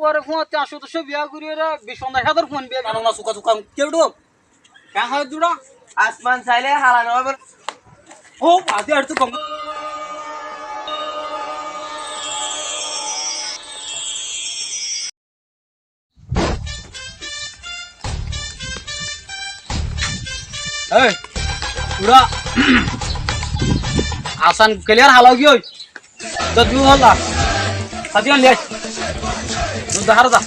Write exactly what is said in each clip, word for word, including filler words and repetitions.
Tore fúañti añctó doccó biya gorí ore bic fonzaic házar fuain biya. Ano na suka suka keu dho. Keén hoó dura? Asman sailé hala no óibo. Ó, adi ar to gom. Ei, ura. Asan clear hala giyói. Dór dui holla. Sati on liyai. Dór dahar da.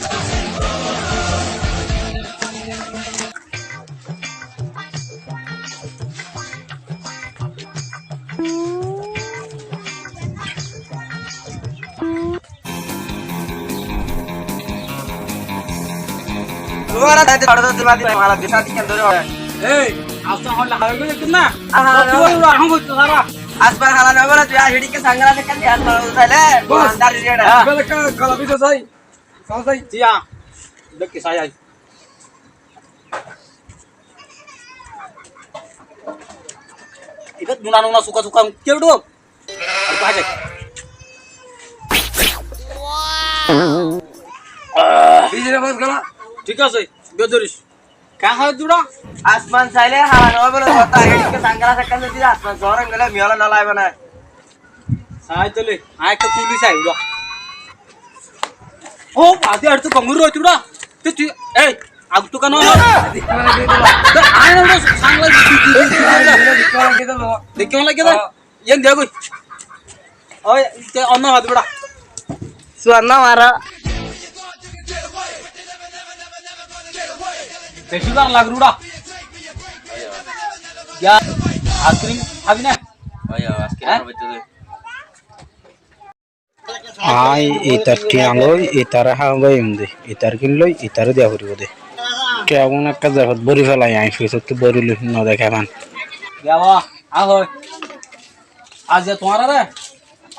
Luar ada di pada tempat di malam bisa tikan dulu. Ei, asal holla hala giyói na. Aha, luar, luar, hum, luar. Asbar hala na bala, tu ya hidi ke sangala se kan di asbar holla le. Bos. Andar di ada. Bala ka, kala bisa sai. Sai. Iya. Dek ke sai. Ibá duna duna suka suka keu dho. Ar koi de. Bijire bos gala. Thík asé, bedoris. Keén hoó dura? Asman sailé hala no óibo, bole hotá, hedi ke sangala se kan di asman sohor gele miyala no laibo na. Sai tole, añí ekka kuli sai, ura. Ó, adi ar to gom gorí roitu ura. Te tui, ei, ag to kano? Te añí na ura, sangla di, di, di, di, di, di. Dekí mane lage de? Yen de goi. Oi, te onna hadi bera. Suanna mara. Beci gom lage ura. Ya, ice cream hábi na? Oi, ice cream hábi to. Añí itar thiañ loi, itaré hábaiyum de, itar gín loi, itaré diya foribó de. Thiañ gún ekká zefot bóri félai, añí fisóttu bóri loi, no deké fán. Yaba, añí hoi. Aijja tuáñrare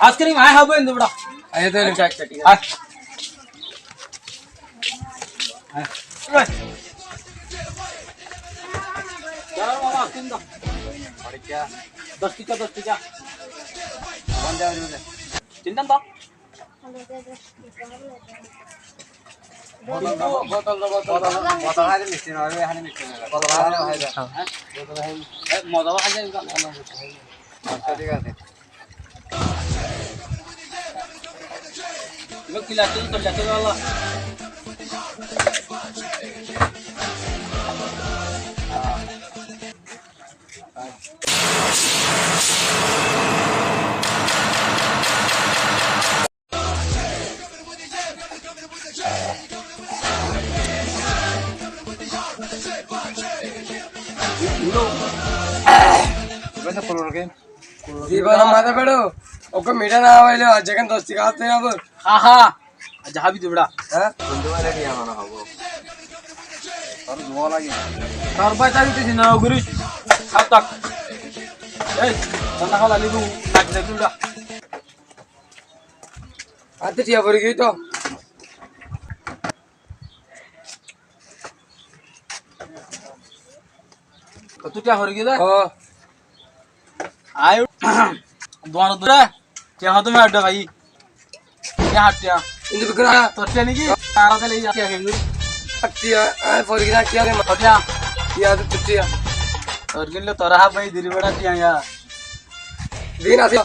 ice cream añí hábaiyum de bera. Aiyó de. Accá, accá, thík asé. Aiyó. Aiyó. Yá, mama, ice cream do. Dos thiañ, dos thiañ. Tinta do. Botol, botol, botol, botol háile misti no óibo, ehón misti no óibo. Botol háile óibo. Há? Botol háile. E, moza háile óibo. Accá, thík asé. Ibá ki lagé, ki lagé, bála? Ibá na kolor ke? Ibá na maza beço. Okkol mithá no hábaile, aijja keén dos thiañ háte óibo. Há, há. Aijja hábi de bera. Há? Bondú bála diya mana hobo. Tor zuwa lage. Tor bái táki tui sinta no goris. Há tak. Ei, tonda hála libu, lagi de bera. Atte thiañ fori giyói to. Kotto thiañ fori giyói de? Ó. Añí duan dóri thiañ hoó tumi añár bái. Thiañ, thiañ. Kintu bikkún na. Tor thiañ niki? Añára táile thiañ keéngori? Thiañ, añí fori giyói thiañ. Kotto thiañ? Thiañ, tor thiañ. Tor gín loi tor hábai diri bera thiañ ya. Din asé.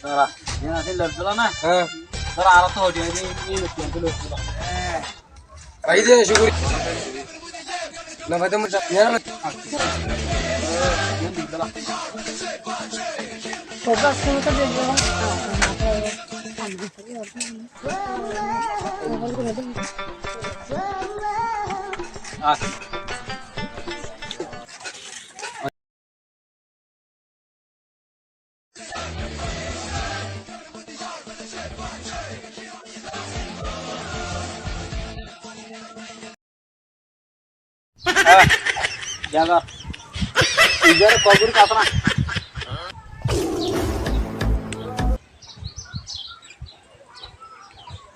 Dara, din asé loi fela na? Há. Dara, añára to hoti, din, din, din loi fela. Há. Aiyí de, cúkuri. No, bái, tuáñra, yá, no. Há, jaga. Ibáre kobur kasra.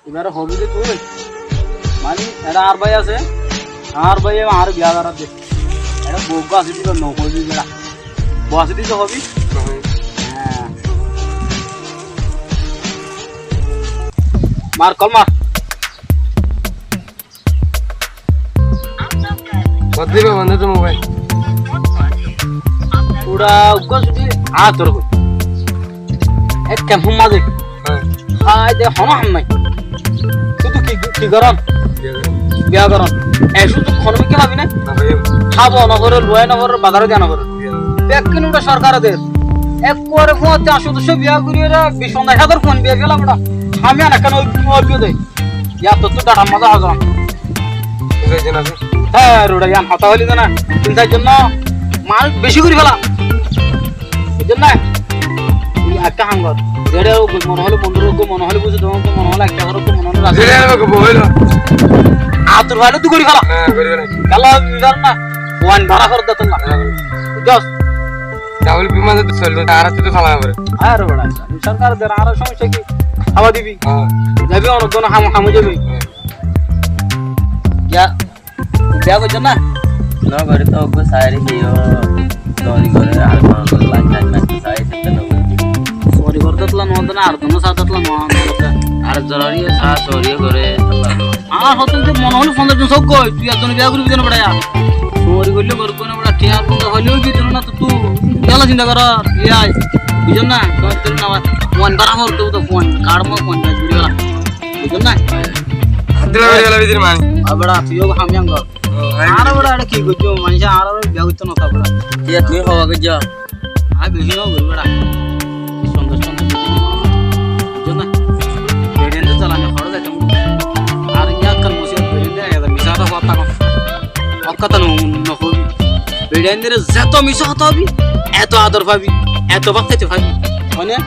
Ibáre hobi de tui. Mani, ere añár bái asé. Añár bái añáre biya gorá de. Ere bou asé de no hobi ibáre. Bou asé de hobi? Há. Mar, kol mar. Diba bondú tu mobile. Ura uggúa sudi. Á, tor uggúa. Ek kemfur mazé. Há. Há, de hono ham nai. Sudi ki, ki goron? Biya goron. Biya goron. E sudi hono ki fabi na? No fabi. Hábo no fore, luwa no fore, bazar diya no fore. Biya. Bekkún ura sorkare der. Ekkubare fuañti añctó soddoc biya gori ore, bic fonzaic házar fuain biya fela ura. Ami ana kán oi, oi biya de. Yar to tu datar mazé hozon. Buzaijjó na? Hé, ruda, yián hotá hoilé de na. Tin sair zon no. Manúc beci gori fela. Buzón na? Tui ekká ham gor. Zeçé uggúa mone hoilé bondú, uggúa mone hoilé buzí, uggúa mone hoilé ekká gor, uggúa mone hoilé razi. Zeçé uggúa hoilé. Atur faile tui gori fela. Hé, gori fela. Kalla tui fela na. Fuain bara gor de tolla. Hé. Buzós? Dabol bimane to solto, añára to salana fore. Aré bera, sorkar der añára somossa ki? Hába dibi. Hé. Zaibi onor dono ham, ham ói zaibi. Hé. Ya, biya goijjó na? No gori to, uggúa sairi diyo. Sori gore, ar kono gori lage, lage, lage, sairi diyo, no gori. Sori gore to tula no, ar dono sa to tula no. Ar zorari sa, sori gore. Añár hotór de mone hoilé fonzaic zon sók goi, tui ekzone biya goribi de no beçá. Sori goille goribi no beçá, tiya fonzaic hoilé óibi de no, na to tui. Yala sinta gor, yai. Buzón na? Fuain bara gor de, fuain, kar mo fuain, gori fela. Buzón na? Haddila gori fela bidir mani. Ar beçá, tui yó ham yián gor. Ó, hai. Añára beçá, eçé ki goijjó, manúic añára beçá biya goittó no fare beçá. Kiya tui hawa goijjó? Añí beci no gori beçá. Sondoc, sondoc. Buzón na? Beçain de zalani hore zaito. Ar yián ekkán musibot beçain de, eto misá hotá hoó. Hotá no, no hobi. Beçain de zeto misá hotá hobi, eto ador fabi, eto bák fabi. Mane?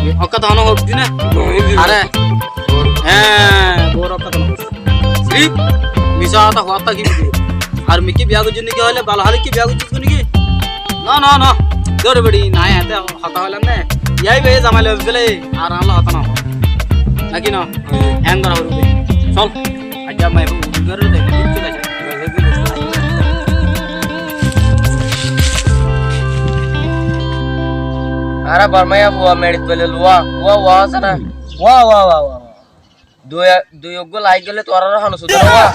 Hé. Ókkata hono hoódde na? Noó, hindi. Aré. Bor. Hé, bor ókkata hono hoódde. Sirif misá hotá hoótta ki buzí? Ar mikká biya goijjós niki hoilé, bála hoilé ki biya goijjós niki? No, no, no. Dór beçi, nai, ete hotá hoilam né. Yai bái zamai loi fele, ar añálla hotá no hoó. Naki no? Hé. Hén gora hoibo. Sol. Aijja mai fua udu gori de, kiccú de. Añára Bormaiya fua meçit faile luwa, fua, fua asé na? Fua, fua, fua, fua. Dui, dui uggúa laik gele tuáñrar hono sudor óibo.